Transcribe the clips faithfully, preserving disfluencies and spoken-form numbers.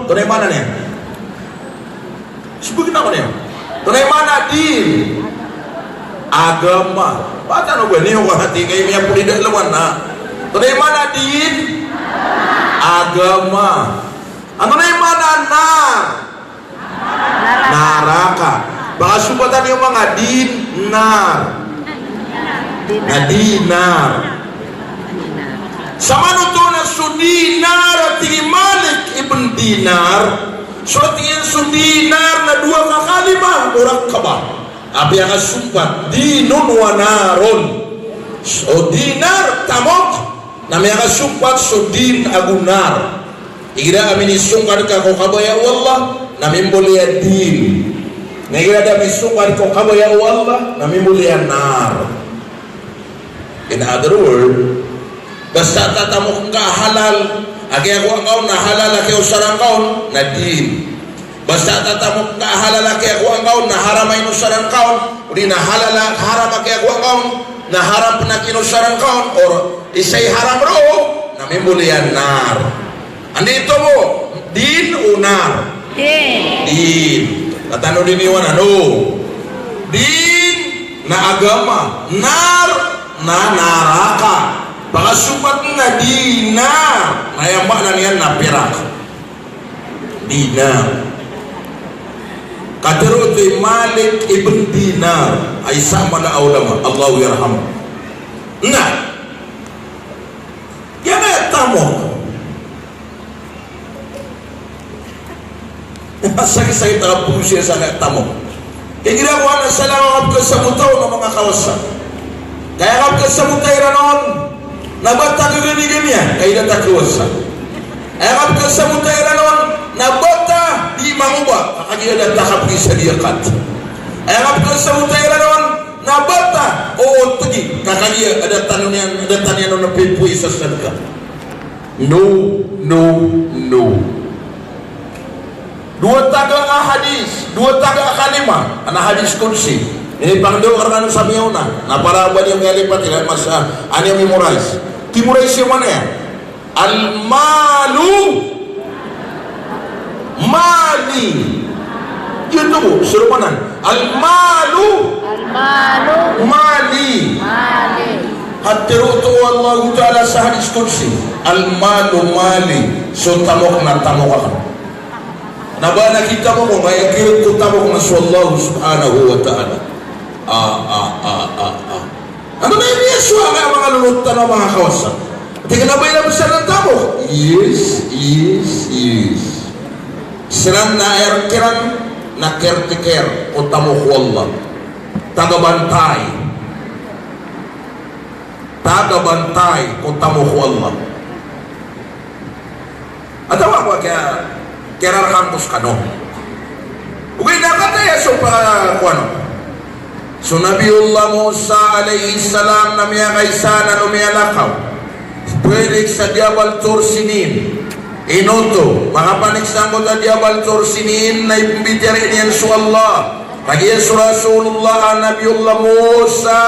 Antonaa i maana niyan? Sbgn ako niyan. Antonaa i maana a din? Agama. Ba tano ba niyo ko hati kay miyapolida lawan na. Antonaa i maana a din? Agama. Antonaa i maana a nar? Naraka. Ba ka sompatan iyo manga din, nar. Na dinar. Samanoto na so dinar a tig i Malik ibn Dinar, so tig iyan so dinar na dowa ka kalima murakkaba. Apiya ka sompat, dinun wa narun. So dinar, tamok, na miyakasompat so din ago nar. Igira a minisongkad ka ko kabaya o Allah, na mimbaloy a din. Na igira a da misongkad ko kabaya o Allah, na mimbaloy a nar. In other words, basta tatamok ngka a halal a kiyakowa ngka on, na halal a kiyaosara ngka on, na din. Basta tatamok ngka a halal a kiyakowa ngka on, na haram a inosara ngka on, odi na halal a, haram a kiyakowa ngka on, na haram pn a kinosara ngka on, or isa i haram roo, na mimbaloy a nar. Anda i tomo, din o nar? Din. Din. Katanodi niyo anan, o. Din na agama, nar na naraka. Ba ka sompat na dinar, na aya maana niyan na pirak. Dinar. Katharo oto i Malik ibn Dinar, a isa a mala a ulama, Allahu yarham. Na, aya na tamok. Sakit-sakit a kapolisiya sa aya tamok. Igira ko anan sa lawang a kapkasamota on o manga kawasa. Ka aya kapkasamota iran on na bata a kaganigani iyan, ka aya da ta kawasa. Aya kapkasamota iran on na bata a di mangoba, ka kagiya da ta kapkisadiyakat. Aya kapkasamota iran on na bata o otgi, ka kagiya da tano niyan, da tano niyan on na pipoy sa sadka. No, no, no. Dowa taga a hadis, dowa taga a kalima, ana hadis qudsi. Ini pangdo karna sa miyaona. Na para ba niyo miyalipat ila masa, a niyo memorize. Ti-memorize iyo man aya. Al-malu mali. Iyo oto bo, soropanan. Al-malu Al-malu mali. Mali. Katharo oto o Allahu Ta'ala sa hadis qudsi. Al-malu mali. So tamok na tamok akn. Na ba na kitamok ko, aya kirk ko tamok na so Allah subhanahu wa ta'ala. A, a, a, a, a. Antonaa i miyasowa a manga lolot tano a manga kawasa? Tig iyan a ba iran bs a tamok. Yes, yes, yes. Siran na aya rk iran na caretaker ko tamok o Allah. Tagabantay. Tagabantay ko tamok o Allah. Atawa ko kiya, kiyararakan ko skano. Ogaid na kataya so pa, kowan. So Nabiyullah Musa alayhis salam na miyakaisa na miyalakaw. Pwede sa Jabal Tur Sinin. Ino oto, makapanik sangkoto a Jabal Tur Sinin na ipmbitiyarai niyan so Allah. Kagiya so Rasulullah a Nabiyullah Musa.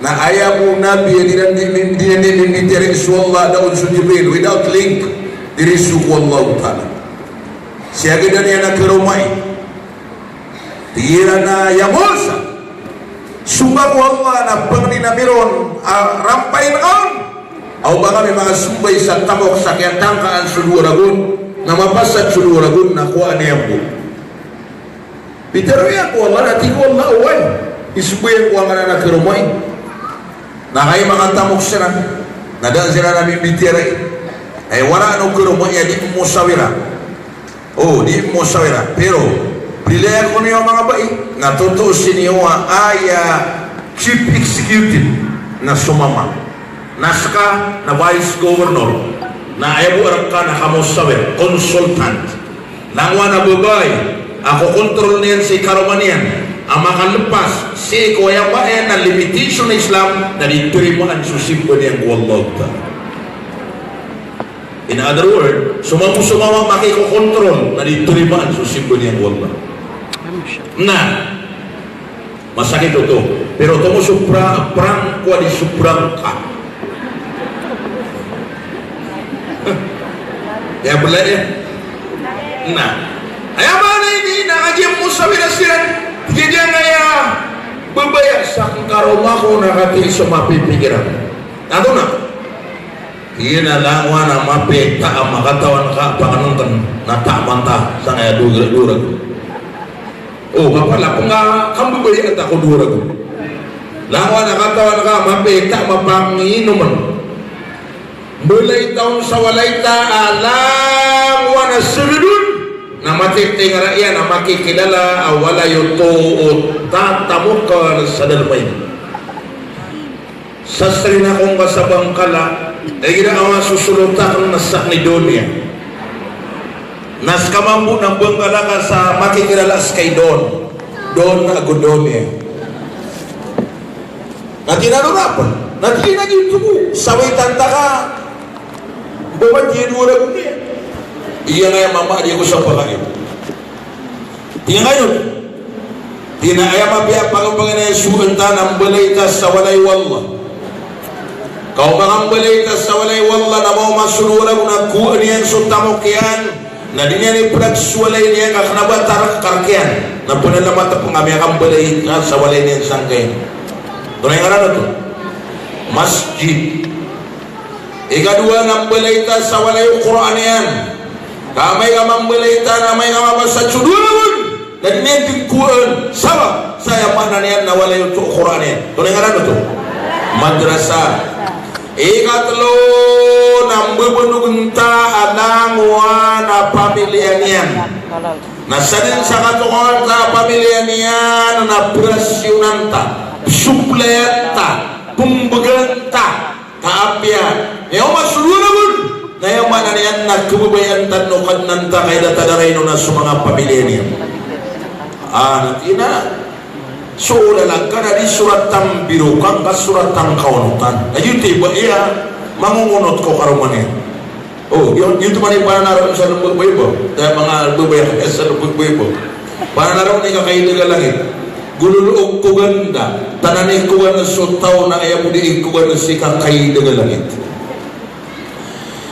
Na aya bo nabi a di ran di, di ran di mimbitiyarai so Allah, da on so Jibril, without link, diri so ko Allah Ta'ala. Siyagadan iyan a karomai. Tig iran a, ya Musa, somba ko Allah na pangnin ami ron a rampain ka on. Aw ba kami makasombay sa tamok sa kiyatangkaan so dowa ragon, na mapasad so dowa ragon na kowaan iyan bo. Pitharo iyan ko Allah, na tig o Allah, oway. Isomba iyan ko angkanan a karomai. Na kagiya makatamok siran, na da siran a mimbitiyarai. Ay, waraan o karomai a di mosawira. O, di mosawira. Pero, piliya ko niyo a manga bai. Na totoo sii niyo a aya chief executive na so mama. Na ska na vice governor. Na aya bo a rka na kamosawir, consultant. Langowan a babay a kokontrol niyan si karoma niyan a makalepas sii ko aya ba aya na limitation a Islam na di tarimaan so simba niyan ko Allah Ta'ala. In other words, so mama, so mama a makikokontrol na di tarimaan so simba niyan ko Allah. Na, masakit oto. Pero tomo so pra-, prank ko a di so prank ka. Aya bala iyan. Na aya maana ini na kagiya mosawira siran, tig iyan a babaya sa karoma ko na katii so mapipikiran. Antonaa? Tig iyan a langowan a mapiya i ta a makatawan ka a pakanonton na ta manta sangkaya dowa ragon. O, kapala pn ka, kambabaya ta ko dowa ragon. Langowan a katawan ka a mapiya i ta a mapanginomn. Mbala i ta on sa walay ta a langowan a sgdon na matitingara iyan a makikilala a walay oto o tatamokn sa dalm a ini. Sa srina ko ngka sa bangkala, igira a masosolot akn na sakn i doniya. Na ska mambo na bangkala ka sa makikilala ska i don. Don ago doniya. Na tig iyan a rora pn. Na tig iyan a giyoto bo, sawitan ta ka. Ba ba di dowa ragon iyan. Aya nga aya mama di ko sa pakagiya. Tig iyan a ino. Tig iyan a aya mapiya a pagambangin a aya sogoan ta na mbalay ta sa walay o Allah. Ka o makambalay ta sa walay o Allah na maoma so dowa ragon na kowaan iyan so tamok iyan. Na di niyan iplag so walay niyan ka kna ba ta rk, ka rk iyan. Na pnalamat pn ka miyakambalay ka sa walay niyan sangkai. Tonaa i ngaran oto? Masjid. Ikadowa na mbalay ta sa walay o Qur'an iyan. Ka amay ka mambalay ta na amay ka mabasa so dowa ragon na di niyan dn kowaan. Sabap sa aya maana niyan na walay oto o Qur'an iyan. Tonaa i ngaran oto? Madrasa. Ikatlo na mbabanogn ta a langowan a pamiliya niyan. Na sadn sa katokawan ta a pamiliya niyan na prasiyonan ta, psoplayan ta, pmbgan ta. Ka apiya miyaoma so dowa ragon na aya maana niyan na kababayaan tano o Kadnan ta ka aya da ta da raino na so manga pamiliya niyan. A, na tig iyan a so lalan ka na di sorat a mbiro ka, ka sorat a kaonotan. Na giyoto i ba iya mangongonot ko karoma niyan. O, giyoto man i pananaroon sa Lombo Boybaw. Aya manga Lombo Boybaw, sa Lombo Boybaw. Pananaroon i kakaideg a langit. Gololook ko ganda, tanan i kogan so taw na aya bo di ikogan si kakaideg a langit.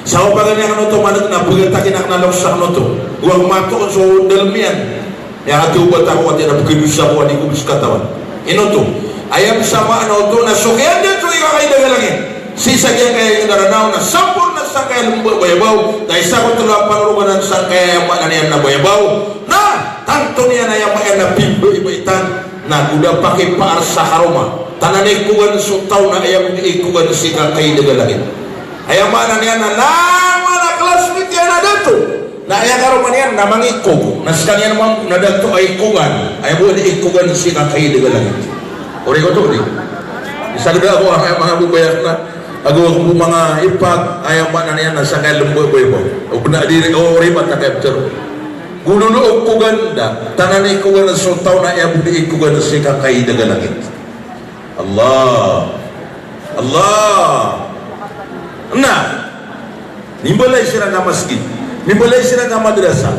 Sa o paganay akn oto maneg na pagatakin akn a loks akn oto. Owag matoon so dalm iyan. Aya katobat ako, ati na pkhadosa ko a di ko bs katawan. Ino oto? Aya bs a maana oto na so kiyandato i kakaideg a langit. Sii sa giyangkaya indaranaw na samporna sangkaya Lombo Boybaw. Na isa ko tlo a panoroganan sangkaya aya maana niyan na Boybaw. Na tanto niyan aya maana niyan na pimbaibaitan. Na go da pakipaar sa karoma. Tanan i kogan so taw na aya bo di ikogan si kakaideg a langit. Aya maana niyan na langowan a classmate iyan a dato. Na aya karoma niyan na mangikog. Na skaniyan mambo na dato a ikogan. Aya bo di ikogan si kakaideg a langit. Ori ko oto di. Isa gda ko aya manga babay akn a ago ko manga ipat, aya maana niyan na sangkaya Lombo Boybaw. O bnar di, o, ori mata kaya btero. Gololook ko ganda, tanan i kogan so taw na aya bo di ikogan si kakaideg a langit. Allah. Allah. Na mimbalay siran a masgit, mimbalay siran a madrasa.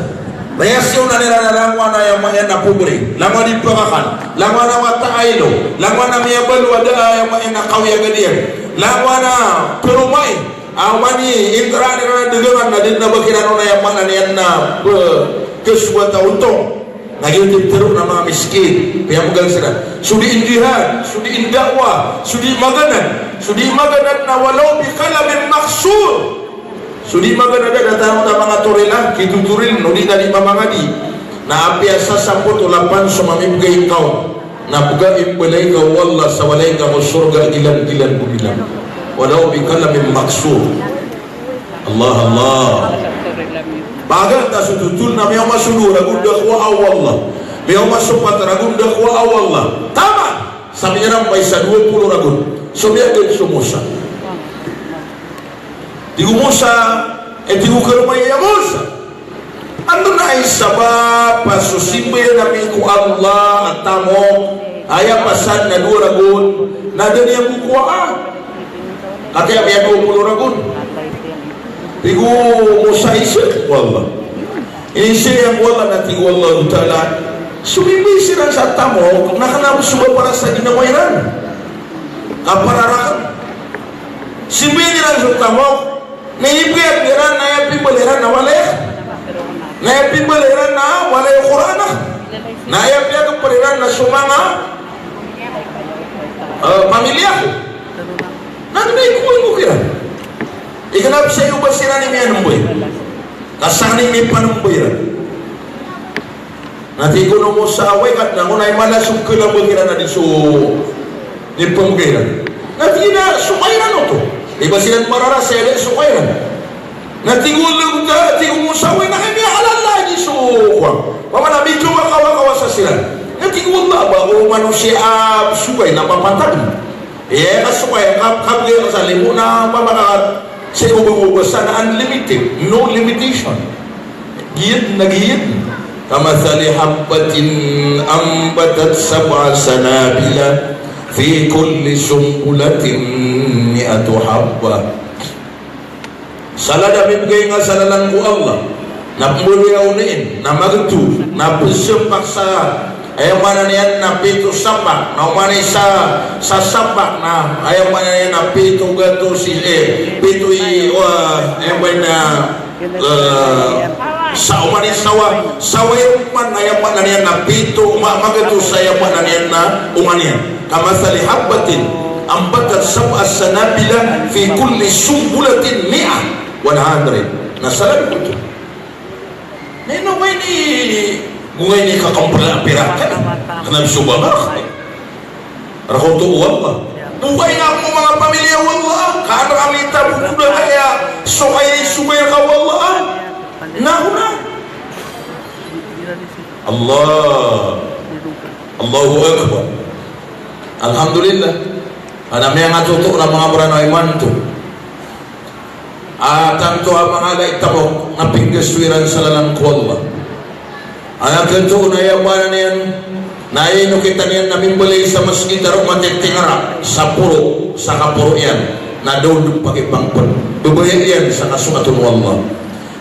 Na aya siyonan iran a langowan a aya maana niyan na pobre, langowan a di pakakan, langowan a mata a ilo, langowan a miyabaloy a da a aya maana niyan na kawiyagad iyan, langowan a pharomai a oman i intraan iran a dagangan na da dn a ba kiran on aya maana niyan na pkhasogat a ontong. Na giyoto i ptharoon a manga miskin, piyamgn siran. So di indihan, so di inda'wa, so di maganad, so di maganad na walaw bi qalamin maksur. So di maganad a da tano a manga torila, kitotoril, o di na di mamangadi. Na apiya sasampot o lapan so mamibgay ngka on. Na bga imbalay ka o Allah sa walay ngka ko sorga gilangilan bo bilang. Walaw bi qalamin maksur. Allah, Allah. Paganay ta so totol na miyaoma so dowa ragon da kowa o Allah. Miyaoma so pat ragon da kowa o Allah. Taman sa miyarambay sa dowa polo ragon. So miyagad so Musa. Tig o Musa, e, tig o karoma iyan a Musa, antonaa i sabap a so simbayan ami ko Allah a tamok, aya pasan na dowa ragon, na da niyan bo kowaa? Katii a miyadowa polo ragon. Tig o Musa, isa ko Allah. Inizaan iyan ko Allah na tig o Allahu Ta'ala, somimbay siran sa tamok, na kna o sabap para sa ginawa iran. Kapararakn. Simbayan iran so tamok, na inibgay iran na aya pimba iran na walay, na aya pimbaloy iran na walay o Qur'an, na aya piyagpr iran na so manga, eh, pamilya ko. Na kna i kowa ko kiran. Ignap sa iyo ba siran i miyanmbay. Ka sangni mipanmbay iran. Na tig o mosaway ka na, ko na imala so kalabag iran a di so nipmbgay iran. Na tig iyan a so kairan oto. Di ba siran mararasay a di so kairan. Na tig o lagda, tig o mosaway na kami a alala di so kowa. Pamana bito makawakawa sa siran. Na tig o Allah ba ko manosiya a sogay na papantag. Iya, ka sokay, ka, kabgay ka sa limo na mamakat sa iyo, bago ba sana unlimited, no limitation. Giya na giya. Kamathali habbatin ambatat sab'a sanabila fi kulli sumbulatin mi'atu habba. Salad a mibgay nga sa lalan ko Allah, na pmbaloya on iyan, na magto, na pzapak sa, aya maana niyan na pito sapak, na oman i sa, sa sapak, na aya maana niyan na pito gatos i, eh, pito i, wa, aya maana, eh, sa oman i sawa, sawa i oman, aya maana niyan na pito, ma-, magto sa aya maana niyan na oman iyan. Kamathali habbatin ambatat sab'a sanabila fi kulli sumbulatin mi'ah. One hundred. Na salad ko oto. Na ino ba ini, go nga ini kakambala a pirak ka na. Kna so ba nga. Rakoto o Allah. Bokay nga ko manga pamilya o Allah. Ka an kami tabo ko da kaya so kay so kay ka o Allah. Na ko na. Allah. Allahu Akbar. Alhamdulillah. Ana miyangatoto na manga Mranaw imanto. A tanto a manga ala i tamok na pinggasto iran sa lalan ko Allah. Ana kento na aya maana niyan na ino kita niyan na mimbalay sa masgit a roo matitingra sa poro, sa kaporo iyan, na da on pakipangped. Babaya iyan sa kasoaton o Allah.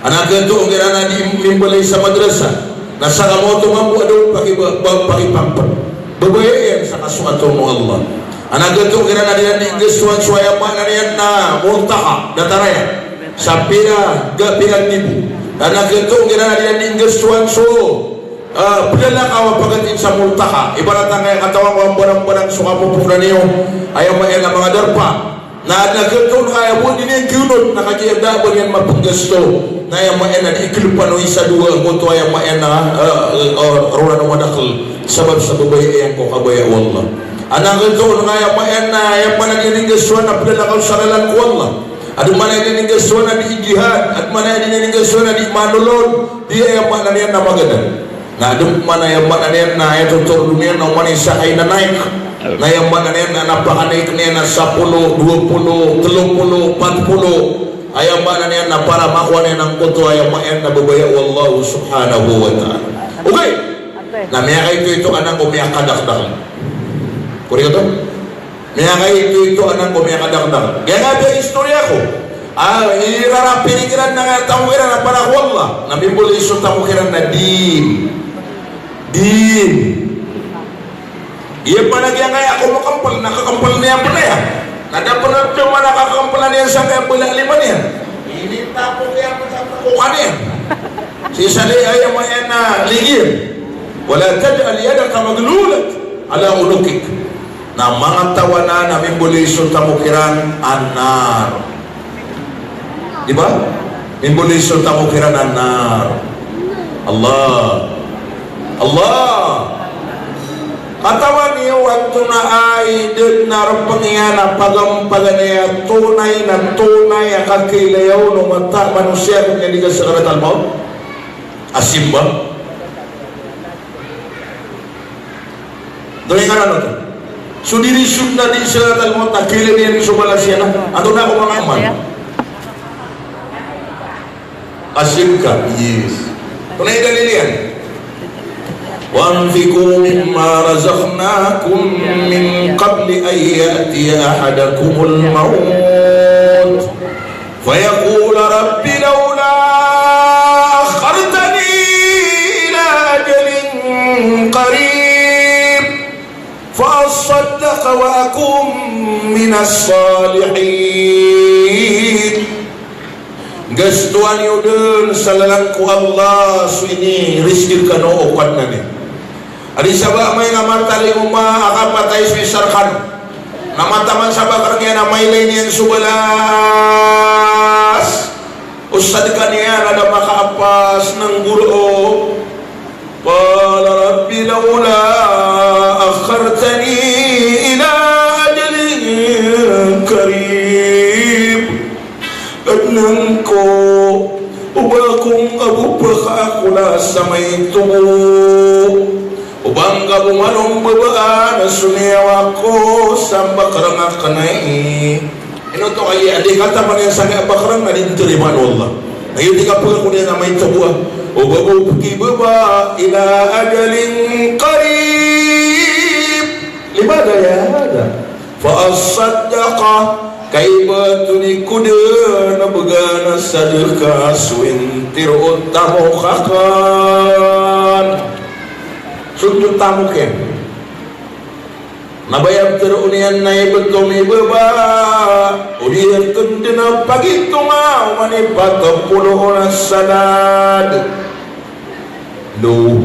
Ana kento kiran a di mimbalay sa madrasa, na sa kamoto mambo a da on pakiba-, ba-, pakipangped. Babaya iyan sa kasoaton o Allah. Ana kento kiran a di, di nggastoan so aya maana niyan na multaha, datar aya. Sa pira, ga pira libo. Ana kento kiran a di, di nggastoan so, ah, plalakaw a pagatin sa multaha. Ibarat angkaya katawan ko a mbarangbarang so kapoponan iyo. Aya maana niyan na manga darpa. Na adn a gioto na aya bo dn iyan giyoto na kagiya da a ba niyan mapnggasto. Na aya maana na di iklpan o isa dowa angkoto aya maana na, eh, eh, roo na madakl. Sabap sa babaya iyan ko kabaya o Allah. Adn a gioto na aya maana na aya maana na di niyan inggastoan na plalakaw sa lalan ko Allah. Adn maana na di niyan inggastoan na di ijihad. Adn maana na di niyan inggastoan na di manolon. Di aya maana niyan na magadan. Na adn pman aya maana niyan na aya totoro niyan na oman i isa a inanaik. Na aya maana niyan na pakanaik niyan na sapolo, dowa polo, tlo polo, pat polo. Aya maana niyan na para makowa niyan angkoto aya maana niyan na babaya o Allah subhanahu wa ta'ala. Okay. Na miyakaitoito anan ko miyakadakdakl. Korek oto? Miyakaitoito anan ko miyakadakdakl. Giyangkaya istoriya ko. Ah, i rarapiri kiran na kaya tamok iran a para ko Allah. Na mimbolay so tamok iran na din. Din. Iya pn a giyangkaya ko makampl, na kakampl niyan pn aya. Na da pn a pd man a kakamplan iyan sangkaya bala a lima niyan. Ini tamok iyan pn sa tamok iyan. Sii sa aya maana na ligi iyan. Wala taj'al yadaka maghlulatan ila unuqik. Na manga taw anan a mimbolay so tamok iran a nar. Di ba? Mimbolay so tamok iran a nar. Allah. Allah. Katawan iyo antonaa i dn a rpng iyan a pagampaganay a tonay na tonay a kakailay on o mata a manosiya ko kiyaliga sa sakaratal mawt? A simba. Doy ngaran oto. So diri sodn a di sa sakaratal mawt a kailay niyan so balas iyan a. Antonaa ko manga amal? Asim ka, yes. Antonaa i dalil iyan? Wa anfiqu mimma razaqnakum min qabli an ya'tiya ahadakumul mawt. فيقول رب لولا أخرتني إلى أجل قريب فأصدق وأكن من الصالحين. Gastoan iyo dn sa lalan ko Allah so inirizki rkano o Kadnan i. Adi sa ba amay nga matalingoma a kapatay so isa rkano. Na mataman sa ba kreng iyan a mailay niyan so balas o sadka niyan a da makaapas na nggorao. Qala rabbi lawla akhartani ila ajalin qarib. Kadnan ko, o ba ko ngka bo pkaakola sa maito bo. O ba ngka bo manombabaan so niyawa ko sa mbakrang akn ai. Ino oto kay a di kataman iyan sa kiyabakran na di ntarima o Allah. Na giyoto i kapagakon iyan a maito bo a, o ba bo pkibaba ila ajalin qarib. Limadha ya hadha? Fa asaddaqa, kay ba oto di ko dn bgan a sadka so intiro o tamok akn. So tamok iyan. Na ba aya ptharoon iyan na ibt o mibaba, o di akn dn a pagitonga oman i pat polo on a salad. Lo.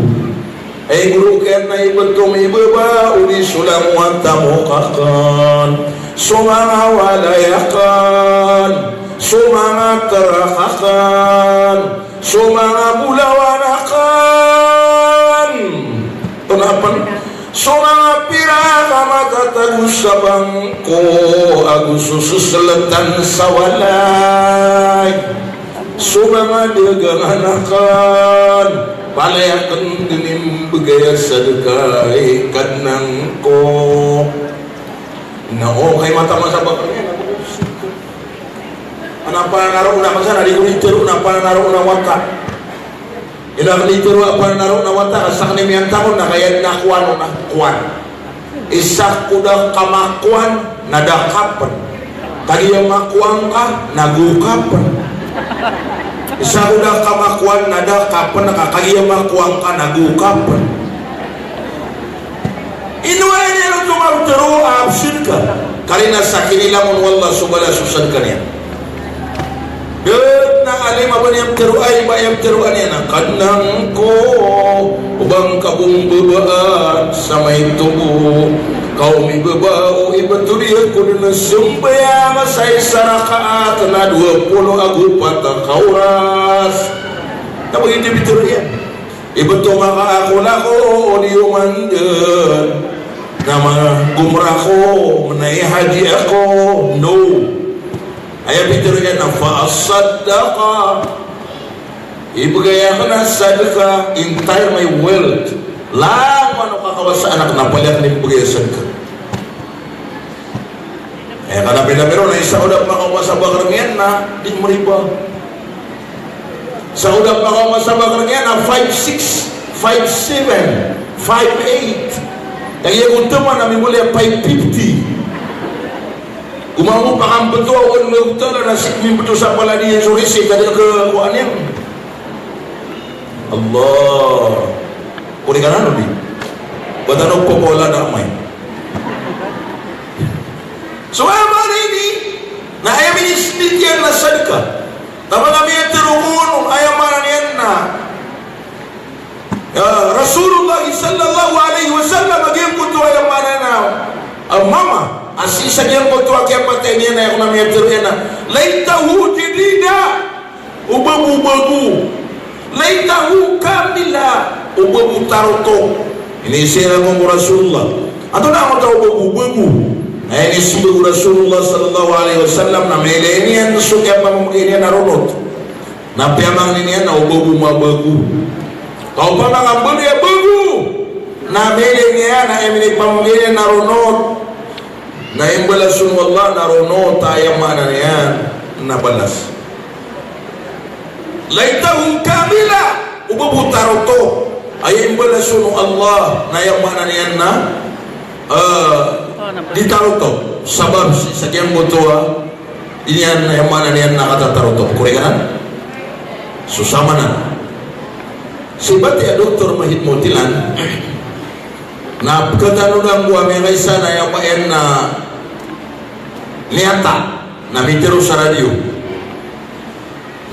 Ay goro kiyan na ibt o mibaba, o di so langon a tamok akn, so manga walay akn, so manga trak akn, so manga bolawan akn. Tonaa pn? So manga pirak a matatago sa bangko ago so ssltan sa walay. So manga dagangan akn. Palaya akn dn i mbgay a sadka i Kadnan ko. Na o kay mataman sa ba kreng iyan. Ana pananaro na masa na di ko di tero na pananaro na wata. Ino akn di tero a pananaro na wata, ka sakn i miyantaman na kaya na kowan, na kowan. Isa ko da kamakowan na da kapn. Kagiya makowan ka na go kapn. Isa ko da kamakowan na da kapn, ka kagiya makowan ka na go kapn. Ino aya niyan oto maptharo a sadka? Karina sa kinilangon o Allah so balas o sadka niyan. Dn a alim a ba niyan ptharo, ay ba aya ptharoa niyan a Kadnan ko, o ba ngka bo mbabaan sa maito bo. Ka o mibaba o ibt o di ako dn sambayang sa isa rakaat na dowa polo ago pat ka oras. Tabagi di ptharo iyan. Ibt o makaakol ako o di oman dn na mangomra ako, mnay haji ako, no. Aya pitharo iyan na fa asaddaqa. Ibgay akn a sadka, entire my wealth. Langon o kakawasaan akn na palaya akn ibgay a sadka. Eh, ka na pila piro na isa o da pmakaoma sa bakr iyan na di mriba. Sa o da pmakaoma sa bakr iyan na five six, five seven, five eight. Kagiya ko tama na mimoli a five fifty. Gomambo pakambto a wan na utala na sik mimbto sa paladi iyan so risi, ka di ka kowa niyan. Allah. Kori ka na no di. Ba tano popola na amay. So aya maana ini na aya minisbit iyan na sadka. Taman a miyatharo ko on, aya maana niyan na, ya, Rasulullah sallallahu alaihi wasallam a giyangkoto aya maana na, ah, mama a sii sa giyangkoto a kiyapatay niyan na aya kon a miyatharo iyan na, laitahu jadida. O ba bo bago. Laitahu kamila. O ba bo taroto. Ini siran ko Rasulullah. Antonaa angkoto a o ba bo bago? Na inisimba o Rasulullah sallallahu alaihi wasallam na mailay niyan so kiyapamamgay niyan a ronot. Na piyamangni niyan na o ba bo mabago. Ka opama ka mbaloy a bago, na mailay niyan na aya minipamamgay niyan a ronot. Na imbalas on o Allah na ronot a aya maana niyan na balas. Laitahu kamila, o ba bo taroto. Aya imbalas on o Allah na aya maana niyan na, eh, di taroto. Sabap sa giyangkoto a, di niyan aya maana niyan na katataroto. Kori ka nan? So samanan. Sii bati a Doktor Mahid Motilan, na pkatanodan ko a miyakaisa na aya maana niyan na miyata, na mitharo sa radio.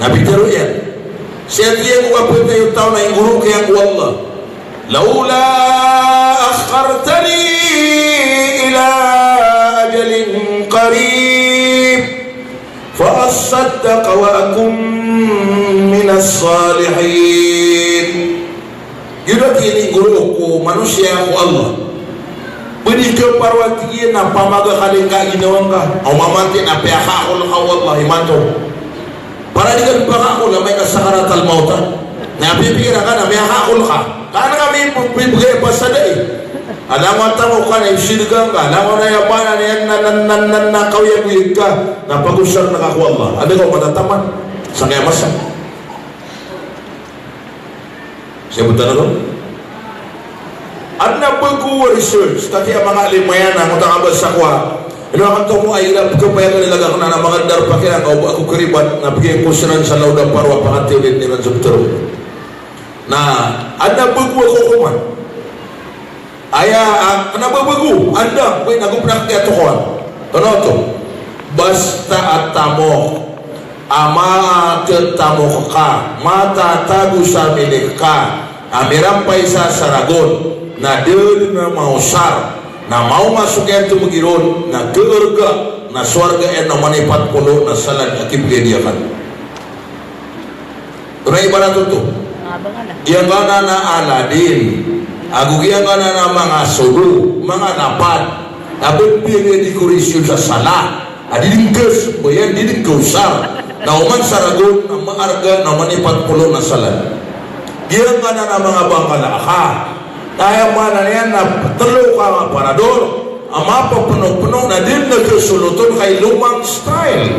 Na pitharo iyan, sii ko kapatay o taw na inggorok iyan ko Allah, "Lawla akhartani ila ajalin qarib, fa assaddaqa wa akun minas salihin." Giyoto a tig iyan, inggorok o manosiya ko Allah. Pwede ka parowa, tig iyan, na pamaga ka lingka ginawa ngka. O mamatay na piyakaakol ka o Allah imanto. Para di ka pakaakol amay ka sakaratal mawt. Na pipikira ka na miyakaakol ka. Ka an ka mibgay a pasad ai. Alangon a tamok ka na ipsidga ngka. Alangon a aya maana niyan na, na, na, na, na kaoyagoyag ka. Na pagosarn ka ko Allah. Anda ka o matataman? Sangkaya masa. Siya bo tano. Adn a bago a research, katii a manga alim iyan a, angkoto a kabasa ko a, ino akn tomo a ira pkhapayagan i lagak na, na manga darpa kiran ka o ba ko karibat, na pgay ko siran sa lawd a paro a pakatiyolid iran sa btero. Na adn a bago a kokoman. Aya, ah, kna ba bago, anda, koy na gopn a kiyatokawan. Kna oto, basta a tamok a maketamok ka, matatago sa milik ka, a mirampay sa saragon, na da dn a maosar, na maoma so kiyatmg iron, na keerga, na so arga iyan na manipat polo na salad a kibgay niyan. Tonaa i ibarat oto? Giyangkanan a Aladdin, ago giyangkanan a manga solo, manga lapad, a bibiyangay a decoration sa sala, a di dn kasambayang, di dn kaosar, na oman sa ragon, na maarga, na manipat polo na salad. Giyangkanan a manga bangkala ka, na aya maana niyan na tlo ka aparador a mapapnopno na di dn kasoloton ka i lomang style.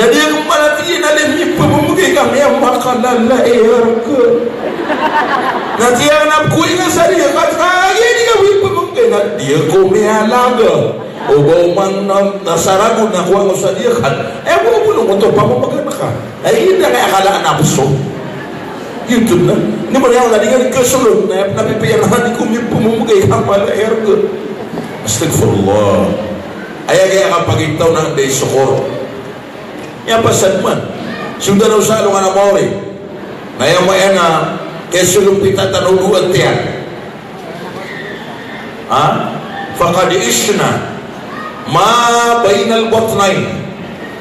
Na di akn pala tig iyan a di mipamamgay ka miyamakalalayar ka. Na tig iyan a pkoy nga sa di ka, ka aya di ka mipamamgay na di ako miyalaga. O ba oman na, na sa ragon na kowa ko sa di ka. Eh, bo, bo, no, oto, pamamagan ka. Ay, inda kaya kala na pso. Giyoto na. Ini ba niyan na di nga kasolot na, na pipiya na di ko mipamamgay ka pala ergo. Astagfirullah. Aya kaya kapagitaw na di sokor. Aya pasad man. Suda na o sa alongan a maori. Na aya maana, kaya solopita tano o dowa tiyan. Ha? Faqad ishna ma bainal batnayn.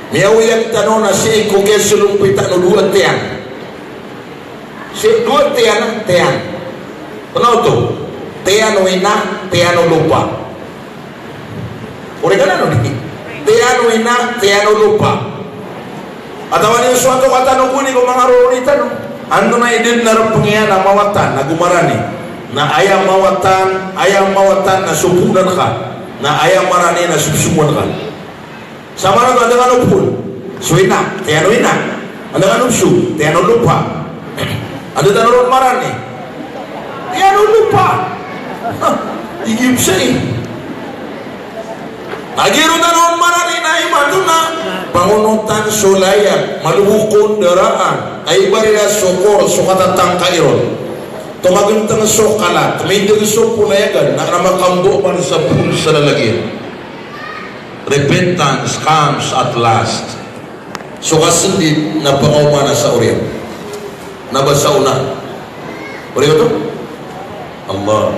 Miyaoyag tano na sii ko kiyasolompita o dowa tiyan. Sii dowa tiyan, tiyan. Kna oto, tiyan o ina, tiyan o lopa. Ori ka na no di. Tiyan o ina, tiyan o lopa. Atawa niyo so antonaa tano goni ko manga roroni tano. Antonaa i di dn a rpng iyan a mawatan ago marani. Na aya mawatan, aya mawatan na soponan ka. Na aya marani na sopsoman ka. Sa marani, anda kano pn so ina, tiyan o ina. Anda kano pso, tiyan o lopa. Anda tano ron marani, tiyan o lopa. Ha, igi psay. Lagid ron tano marani na imanto na pangonotan so layag, malo bo ko ndaraan, ay barira so kor, so katatangka iron. Tomagntng so kalat, mindg so polayagan, na kna makambo man sa pol sa lalagid. Repentance comes at last. So kasndit na pangaoma na sa oriyan. Na ba sa ona? Oriyan oto? Allah.